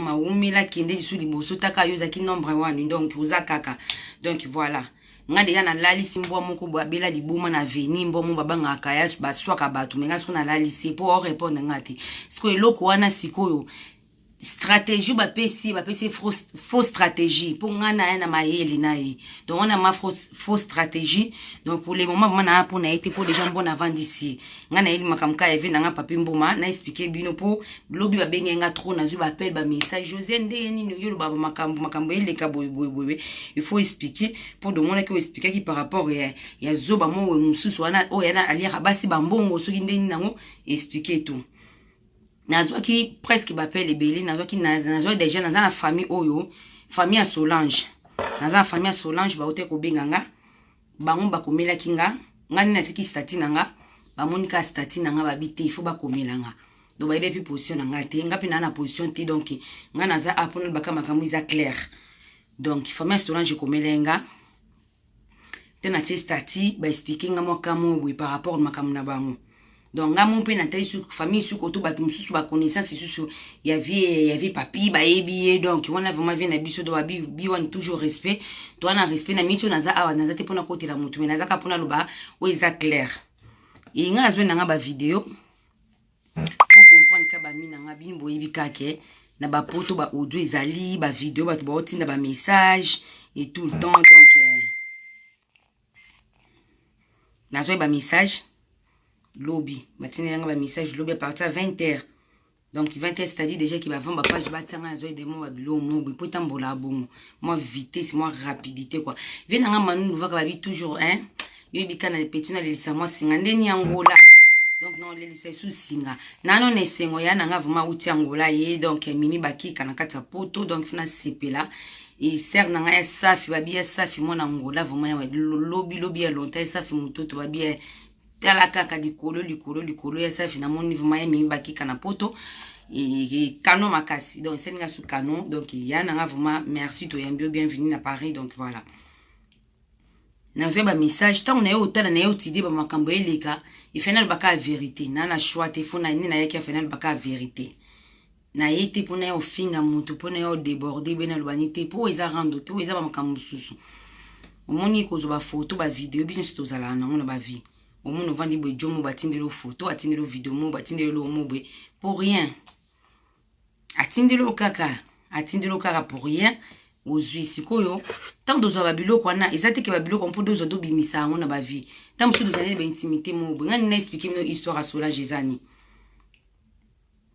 Mama wumela, kende lisu liboso, taka yo ozalaki nombre wani, donc oza kaka. Donc voilà, nga deja nalalisi mbwa moko boye abela liboma na veni, mbwa moko babangaka ya baswaka bato, me nga siko nalalisi mpo orépondre nga te. Sikoyo eloko wana, sikoyo stratégie bapesi, bapesi faux stratégie mpo ngai naya na mayele na ye. Donc wana ma faux stratégie. Donc pour le moment vraiment naa mpo na ye te, mpo déjà mbona avandisi ye. Ngai nayebi makambo kaka eve na nga Papi Mboma na explike bino, mpo lobi babenge nga trop, nazwi baappel, bamessage: "José, ndenge nini yo olobaka makambo, makambo eleka boye boye boye, il faut expliquer." Mpo domonaki oyo expliquaki par rapport ya zoba mowe mosusu wana oyo yana aliaka basi bambongo, soki ndenge nini nango, expliquer tout. Nazwaki presque baappel ebele. Nazwaki, nazwaki déjà, naza na famille oyo, famille ya Solange. Naza na famille ya Solange, baute kobenga nga, bango bakomelaki nga. Nga nde natiaki statut na nga, bamoni kaka statut na nga, babi te, il faut bakomela nga. Donc bayebi mpe position na nga te, nga mpe naa na position te. Donc nga naza a mpona baka makambo eza claire. Donc famille ya Solange ekomela ye nga te, natie statut, baexplike nga mwa kamo boye par rapport makambo na bango. Donc nga mo mpe natali su famille su koto, bato mosusu baconnaissance lisusu ya vie, ya vie Papi, bayebi ye. Donc wana vraiment vie na biso, do babi bi wana toujours respect to wana respect na miti oyo. Naza awa, naza te mpona kotela motu, me naza kaka mpona loba oyo eza claire. E nga nazwi nanga bavideo, bocomprendre ka bami na nga bino, boyebi kake na bapoto baaudio ezali, bavideo, bato baotinda bamessage et tout le temps. Donc nazwi bamessage lobi, batindeli nga bamessage lobi à partir ya 20 heures. Donc 20 heures, c'est-à-dire déjà ki bavant bapage batianga. Nazwi demo babilo mobo po etambola bongo, mwa vitesse, mwa rapidité quoi. Vie nanga Manunu vaka babi toujours, hein, yoyebi ka na petit nalelisa mwa singa ndeni yangola. Donc nalelisa esu singa nano na esengo ya nanga vraiment uti Angola ye. Donc mimi bakika na kati ya poto, donc funa sepela esere na ngai ya Safi, babi ya Safi mwana Angola vraiment ya lobi lobi ya longtemps, ya Safi mototo, babi ya tala kaka likolo likolo likolo ya Safi. Namoni vraiment ya mimi bakika na poto kano makasi, donc esali nga su kano. Donc ya nanga vraiment merci, toyambi yo, bienvenue na Paris. Donc voilà, nazwi bamessage ntango na ye otala na ye otide bamakambo eleka, efai nalobaka ya vérité na choix te. Fo nde nayaki, afai nalobaka ya vérité na ye te, mpona ye ofinga motu, mpona ye odéborde be nalobani te, mpo eza rando te, oyo eza bamakambo mosusu. Omoni kozwa bafoto, bavideo, biso nyonso tozalaka nango na bavie. Omoni ovandi boye, jomo batindeli yo foto, atindeli yo video mo, batindeli yo mo boye pour rien, atindeli yo kaka, atindeli yo kaka pour rien. Ozwi sikoyo ntango tozwa babiloko wana, eza teke babiloko mpo tozwa tobimisa yango na bavie. Ntango mosusu tozali na baintimité mo boye. Ngani na explike bino histoire ya Solange eza nini?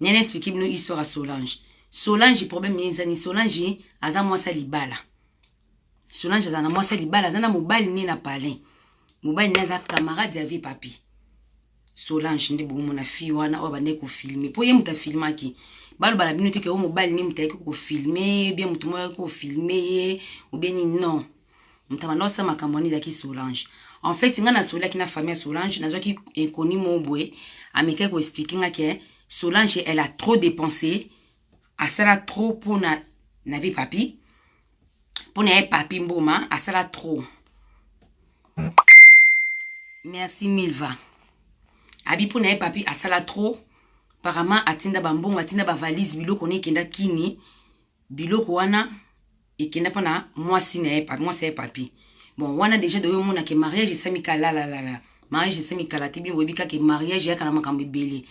Nene explike bino histoire ya Solange. Solange, problème ye eza nini? Solange aza mwasi ya libala. Solange aza na mwasi ya libala, aza na mobali ne na palin, mobali ne aza camarade ya vie Papi. Solange nde bomona fille wana oyo bandeki kofilme, mpo ye moto afilmaki. Baloba na bino te ke oyo mobali nde moto ayaki kofilme bien, moto moko ayaki kofilme ye obie nini. Non, moto abanda osala makambo wana ezalaki Solange. En fait ngai nasolaki na famille ya Solange, nazwaki inconnu moko boye, amekaki koexplike nga ke Solange, elle a trop dépensé, asala trop mpona na vie Papi, mpona ye Papi Mboma asala trop. Merci Milva abi, mpona ye Papi asala trop. Apparemment atinda bambongo, atinda bavalise, biloko wana ekenda kini, biloko wana ekenda mpona mwasi na ye, mwasi ya ye Papi. Bon, wana déjà doyo omona ke mariage esami kalalalala, mariage esami kala te. Bino boyebi kaka mariage eyaka na makambo ebele.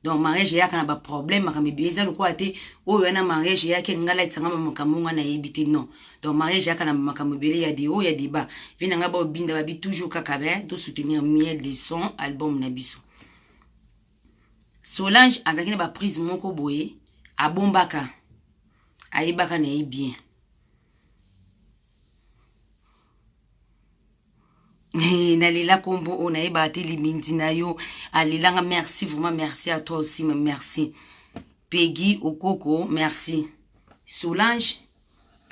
Donc mariage eyaka na baproblème, makambo ebele. Eza lokola te oyo wana mariage eyaki alinga alatisanga makambo nga nayebi te. Non, donc mariage eyaka na makambo ebele, ya de oyo ya débat. Vie na ngai baobinda babi toujours kaka be tosoutenir Miel de Son, album na biso. Solange azalaki na baprise moko boye abombaka, ayebaka na ye bien. Nalela nkombo oyo nayebaka te, limindi na yo alelanga. Merci vraiment, merci à toi aussi, merci Peggy Okoko, merci. Solange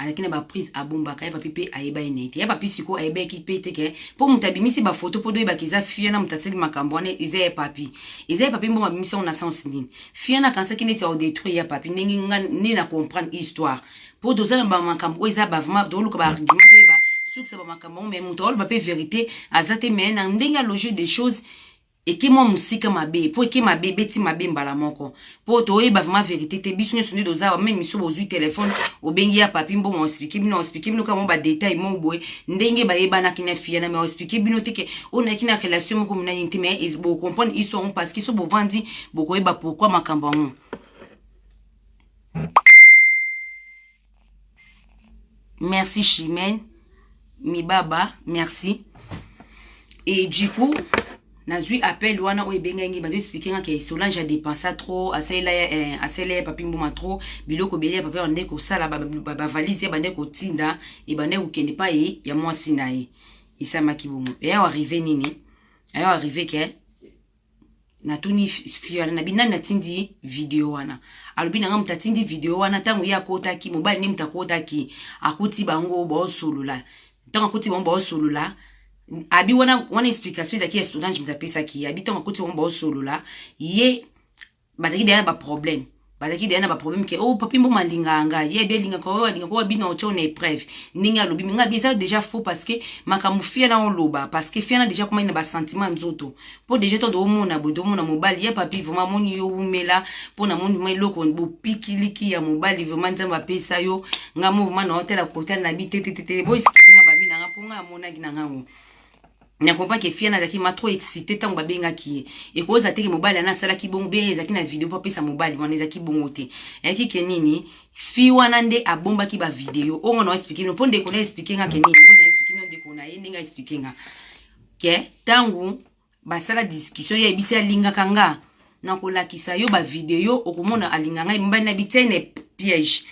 azalaki na baprise abombaka, ye Papi mpe ayeba ye na ye te. Ya Papi sikoyo ayebaki mpe te ke mpo moto abimisi bafoto, mpo doyebaka eza fia na moto asali makambo wana, eza ye Papi, eza ye Papi Mbongo abimisi yango na sens nini? Fia na akanisaki neti aodétruire ya Papi. Ndenge nga nde na comprendre histoire, mpo toza na bamakambo oyo eza bavraiment toluka baargument, toyeba sukisa bamakambo yango, mais moto aoloba mpe vérité aza te. Mais na ndenge ya logique des choses, Eke mwa mosika mabe po eke mabe ebeti mabe mbala moko po toyeba vraiment verite te. Biso nyonso nde toza awa, meme miso bozwi telefone obengi ya papi mbongo explique bino, explique bino kaka mwa ba detail moko boye ndenge bayebanaki na fille na, mais explique bino te ke oyo nayaki na relation moko mina nini te, mais bo comprendre histoire yango parce que so bovandi bokoyeba pourquoi makambo yango. Merci Chimène Mibaba, merci. Et du coup, nazwi appel wana oyo ebengaki ngai, bazo expliquer nga ke Solange a dépensa trop, asalela eh, asalela ye papi mboma trop biloko ebele ya papi, bande kosala bavalise ya bande kotinda ebande kokende epai ya mwasi na ye. Esalamaki bongo, eya arrive nini, eya arrive ke natuni fille wana, nabi nani atindi video wana? Alobi na nga moto atindi video wana, ntango ye akotaki, mobali nde moto akotaki, akuti bango baosolola. Ntango akuti bango baosolola, abi wana wana explication ezalaki ya Solange moto apesaki ye. Abi ntango akuti bango baosolola, ye bazalaki deya na baproblème, bazalaki deya na baproblème ke oh, papi mboma alingaka ngai, ye abi alingaka oyo, alingaka oyo, abi na otya na épreuve. Ndenge alobi ngai, abi eza déjà faux parce que makambo fia na oloba, parce que fia na déjà komai na basentiment ya nzoto, mpo déjà to toomona boye, toomona mobali ya papi vraiment amoni yo wumela, mpo namoni vraiment eloko bopikiliki ya mobali vraiment Nzambe apesa yo nga mo vraiment na otala kotala na bi te te te te. Bo excuse nga, babi na nga mpo nga amonaki na ngango na comprend ke fia nazalaki ma trop excité ntango babengaki ye. Ekozala te ke mobali wana asalaki bongo bien, ezalaki na video mpo apesa mobali wana, ezalaki bongo te. Eyaki ke nini, fi wana nde abombaki bavideo oyo nga na explique bino, mpo ndeko na explique nga ke nini, boza explique bino ndeko na ye ndenge aexplique nga ke ntango basala discussion, ye ayebisi alingaka nga, nakolakisa yo bavideo okomona alinga ngai. Mobali na bitiene piège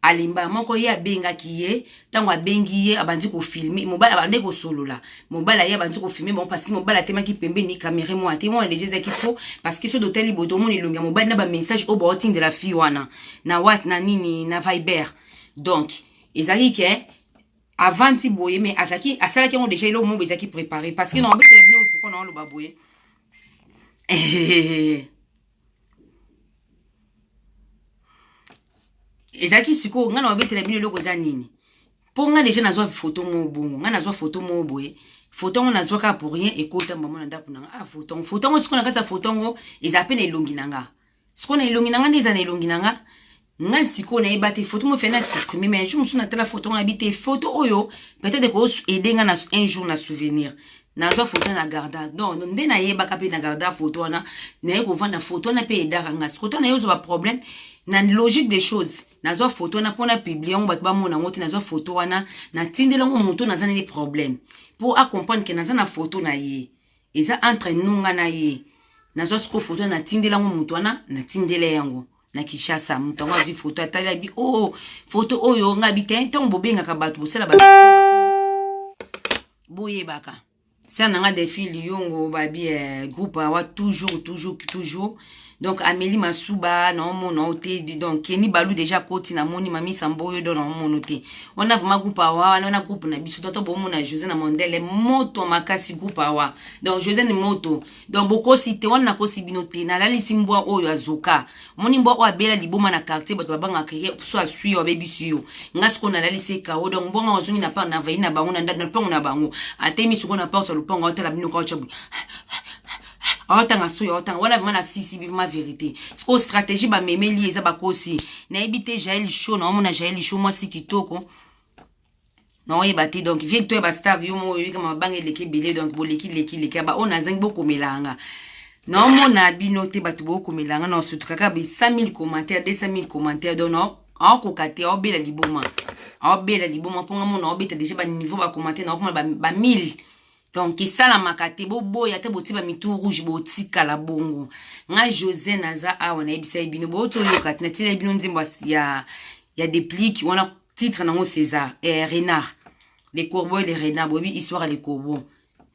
alimba moko, ye abengaki ye. Ntango abengi ye, abandi kofilme mobali, abandi kosolola mobali, aye abandi kofilme bango parce que mobali atemaki pembeni caméra mwana te. Mwana déjà ezalaki faux parce que soki totali boye, tomona elongi ya mobali na bamessage oyo baotindela fille wana na wat na nini na Viber. Donc ezalaki ke avanti boye, mais azalaki asalaki yango déjà, eloko moko ezalaki préparé parce que na obetela bino pourquoi na oloba boye. Ezalaki sikoyo ngai na babetela bino eloko eza nini, mpo ngai déjà nazwa foto moko bongo, ngai nazwa foto moko boye, foto yango nazwa kaka pour rien, ekota mbamo na ndako na nga. Ah, foto yango, foto yango sikoyo na kati ya foto yango eza mpe na elongi na nga, sikoyo na elongi na nga nde eza na elongi na nga. Ngai sikoyo nayeba te foto mo fena supprimer, mais un jour mosusu natala foto ngo, nayebi te foto oyo peut-être ekoaider nga na un jour na souvenir. Nazwa foto na garda, donc nde nayebaka mpe na garda foto wana, naye kovanda foto wana mpe edaka nga. Sikoyo to naye ozwa baproblème na logique des choses, nazwa foto wana mpona publie yango, bato bamona yango te. Nazwa foto wana, natindeli yango moto naza nini problème mpo acomprendre ke naza na foto na ye, eza entre nous nga na ye. Nazwa sikoyo foto, natindeli yango moto wana, natindeli yango na Kinshasa. Moto yango azwi foto, atali, abi o oh, foto oyo nga abi te. Ntango bobengaka bato bosala ba boyebaka ser na nga Delphine Liyongo babi eh, groupe awa toujours toujours toujours. Donc Amélie Masuba naomona o te, donc Kenny Balu déjà koti, namoni Mamisa Mboyo, donc naomona te wana vraiment groupe awa wana wana groupe na biso toto bomona José na mondele moto makasi groupe awa. Donc José ni moto, donc bokosi te wana, nakosi bino te. Nalalisi mbwa oyo azoka, omoni mbwa oyo abela liboma na quartier, bato babangaka ye so aswi yo abebisi yo. Nga sikoyo nalalisi ekao, donc mbongo azongi na part na vei na bango na lupango na bango, atemi sikoyo na porte ya lupango, aotala bino kaotya boye, aotanga soyi, aotanga wana vraiment nasisi bima vérité. Sikoyo stratégie bamemeli eza bakosi, nayebi te. Jael Show, naomona Jael Show, mwasi kitoko, naoyeba te. Donc vie to ya bastar, yo mo oyebi kama mabanga eleki ebele, donc boleki leki leki ba oyo nazangi bokomelanga, naomona bino te. Bato bokomelanga na surtout kaka ba 100 000 commentaires, 200 000 commentaires, donc aokoka te, aobela liboma, aobela liboma mpo nga mona aobeta déjà baniveau bacommentaire, naokoma ba 1000. Donc esalamaka te, boboya te, botie bamitu rouge, botikala bongo. Nga José naza awa, nayebisa ye bino bouti oyoka te, natiela bino nzembo ya Déplique wana, titre nango César eh, Renard, les corbeaux et les renards. Boyebi histoire ya les corbeaux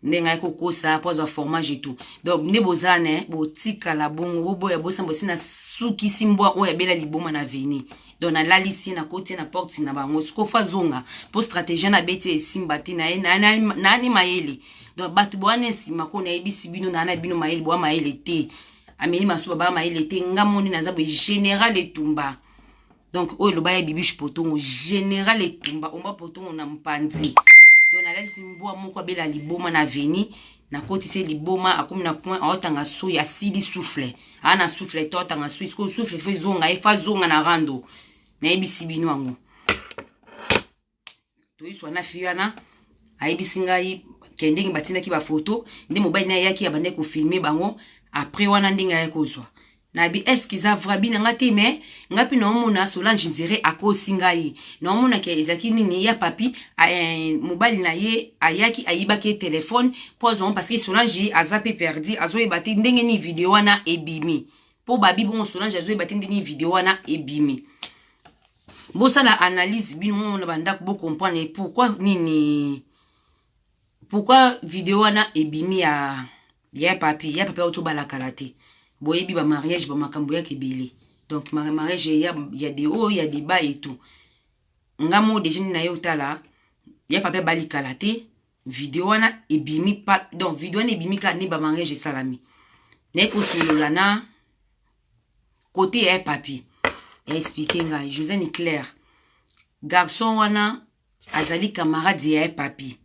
ndenge ayaki kokosa mpo azwa fromage et tout. Donc nde boza ne botikala bongo, boboya bosamba osi nasukisi mbwa oyo abela liboma na veni. Donc nalalisi ye, nakoti ye na porte na bango. Sikoyo fo azonga mpo stratégie na abeti esimba te na ye nani mayele. Donc bato bowana nsima ko nayebisi bino naa na bino mayele, boa mayele te, ameli masuba baa mayele te. Nga moni naza boye général etumba, donc oyo eloba ya Bibiche Potongo, général etumba omba potongo na mpanzi. Donc nalalisi mbwa moko abela liboma na aveni, nakotisi ye liboma, akomi na coin aotanga soyi, asili souffle, aa na souffle te, aotanga soyi. Sikoyo souffle fo ezonga ye, fo azonga na rando. Nayebisi bino yango. Toyiswa na fi wana, ayebisi ngai ke ndenge batindaki bafoto nde mobali na ayaki abandaki kofilme bango. Après wana ndenge ayaki kozwa nabi, est ce que eza vrai? Bina nga te, mais nga mpe naomona Solange Nzere akosi ngai. Naomona ke ezalaki nini ya papi eh, mobali na ye ayaki ayibaki ye telefone mpo azwango, parce que Solange aza mpe perdi, azoyeba te ndenge nini video wana ebimi. Mpo babi bongo Solange azoyeba te ndenge nini video wana ebimi. Bosala analyse bino moko na bandako, bocomprendre pourquoi nini, pourquoi video wana ebimi ya papi. Ya papi auti obalakala te, boyebi bamariage, bamakambo yaka ebele. Donc mariage ya de oyo ya débat et tout. Nga mo déjà nde na ye otala ya papi abalikala te, video wana ebimi pa. Donc video wana ebimi kaka nde bamariage esalami. Naye kosolola na kote ya papi, ya expliquer ngai Josiane Claire, garçon wana azali camarade ya papi,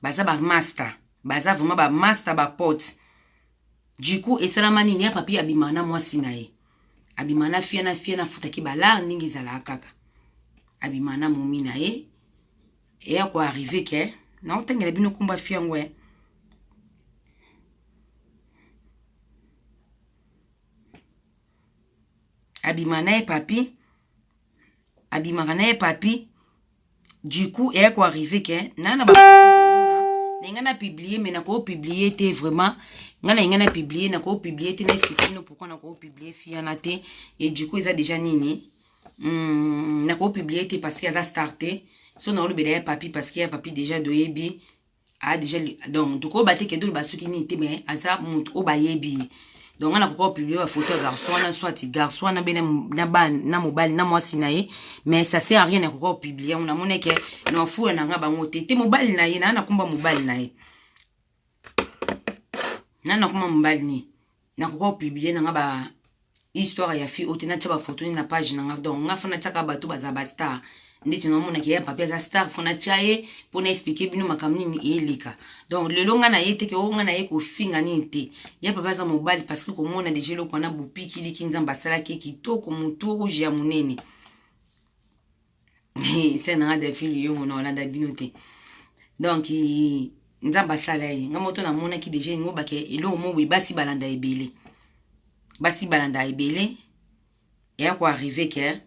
baza bamaster, baza vraiment bamaster, bapote. Du coup esalama nini? Ya papi abimaka na mwasi na ye, abimaka na fia na fia nafutaki balare ndenge ezalaka kaka, abimaka na momi na ye. Eya koarrive ke naotangela bino komba fi yango e abimaka na ye papi, abimaka na ye papi. Du coup eya koarrive ke naa na na ngai na publie, mais nakopublie te. Vraiment ngai na ngai na publie, nakopublie te. Na explique bino pourquoi nakopublie fi wana te. Et du coup eza déjà nini, nakopublie te parce que aza star te. So naolobela ya papi parce que ya papi déjà doyebi a déjà. Donc tokoyeba te kende oloba soki nini te, mais aza motu oyo bayebi ye. Donc nga nakoka kopublie bafoto ya garçon wana, soit garçon wana mpe na mobali na mwasi na ye, mais ça sert à rien. Nakoka kopublie yango, namoni ke na ofula na nga bango te te. Mobali na ye naa nakumba mobali na ye na nakoma mobali ni nakoka kopublie na nga ba histoire ya fille oyo te. Natia bafoto ni na page na nga. Donc nga fo natiaka bato baza bastar ndeti naomonaki ya papi aza star, fo natia ye mpo na expliquer bino makambo nini eleka. Donc lelo nga na ye te ke o nga na ye kofinga nini te. Ya papi aza mobali, parce que komona deja eloko wana bopikiliki, Nzambe asalaki kitoko, motu rouge ya monene se nanga Delphine Liyongo na olanda bino te. Donc Nzambe asala ye, nga moto namonaki deja yango bake eloko mo boye. Basi balanda ebele, basi balanda ebele. Eya koarrive ke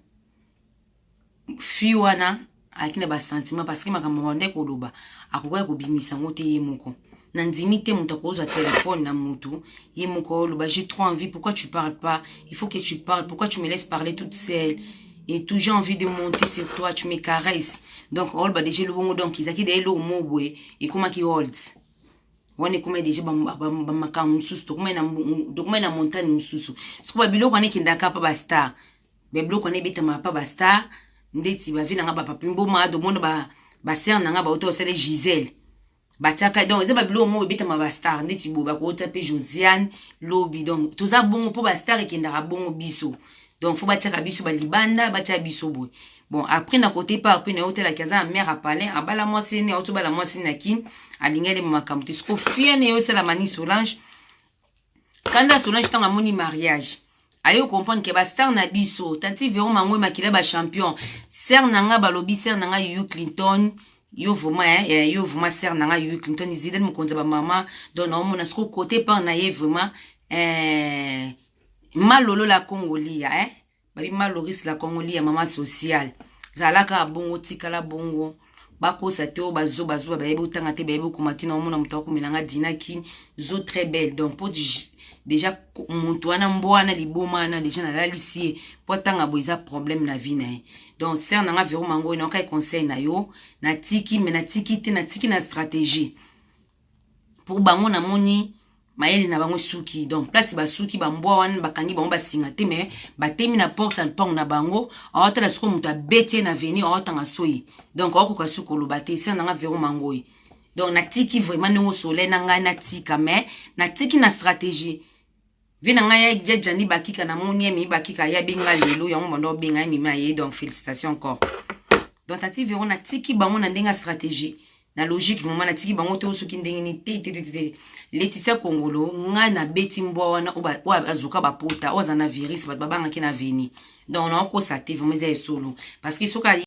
fi wana ayaki na basentiment, parce que makambo bande koloba akokaki kobimisa yango te ye moko. Nandimi te moto akozwa telefone na motu ye moko oloba: "J'ai trop envie, pourquoi tu parles pas? Il faut que tu parles. Pourquoi tu me laisses parler toute seule et tout? J'ai envie de monter sur toi, tu me caresses." Donc oloba déjà elobongo. Donc ezalaki de eloko mo boye ekomaki hold wana, ekomai deja bamakambo mosusu, tokomai na montagne mosusu. Siko babiloko wana ekendaka mpa bastar, babiloko wana ebetamaka mpa bastar ndeti bavi na nga bapapi mboma domona, basere na nga bauta kosala Gisele batiaka. Donc eza babiloko moko ebetama bastar ndeti boye, bakota mpe Josiane lobi. Donc toza bongo mpo bastar ekendaka bongo biso. Donc fo batiaka biso balibanda, batia biso boye. Bon, après na kote pa mpe na ye otalaki aza na mare apalin, abala mwasi ne, auti obala mwasi na Kini, alingi alema makambo te. Siko fiene ye osalama ni Solange kanda. Solange ntango amoni mariage, aye comprendre ke bastar na biso, tanti Vero Mango makila bachampion, sere na nga balobi, sere na nga Yuyu Clinton, yo vraiment eh, yo vraiment sere na nga Yuyu Clinton Zidane, mokonzi ya bamama. Donc naomona siko kote par na ye vraiment eh, Malolo la Kongolia eh? Babi Maloris la Kongolia, mama sociale, zalaka bongo, tikala bongo, bakosa te. Oyo bazoba zoba bayebi otanga te, bayebi okoma te. Na omona moto akomelanga Dina Kin zo très belle. Donc po déjà moto wana, mbwa wana, liboma wana, déjà nalalisi ye po atanga boye, eza problème na vie na ye. Donc sere na nga Vero Mango, nayokai conseil na yo, natiki, me natiki te, natiki na stratégie pour bango. Namoni mayele na bango esuki. Donc place basuki, bambwa wana bakangi bango basinga te, me batemi na porte ya mpango na bango, aotala sikoyo moto abeti ye na veni, aotanga soyi. Donc aokoka soki koloba te. Sere na nga Vero Mangoi, donc natiki vraiment ndenge soleil na ngai, natika, mais natiki na stratégie. Vi na ngai ya Jani Bakika, namoni ye mimi Bakika ye abenga lelo yango, banda obenga ye mimi aye. Donc félicitation encore. Donc tati Vero, natiki bango na ndenge ya stratégie. Na logique, vraiment, natiki bango te. Soki ndenge nini te te te te. Leticia Kongolo, ngai nabeti mbwa wana oyo azoka bapota, oyo aza na virus, bato babangaki na veni. Donc naokosa te, vraiment, eza esolo, parce que soki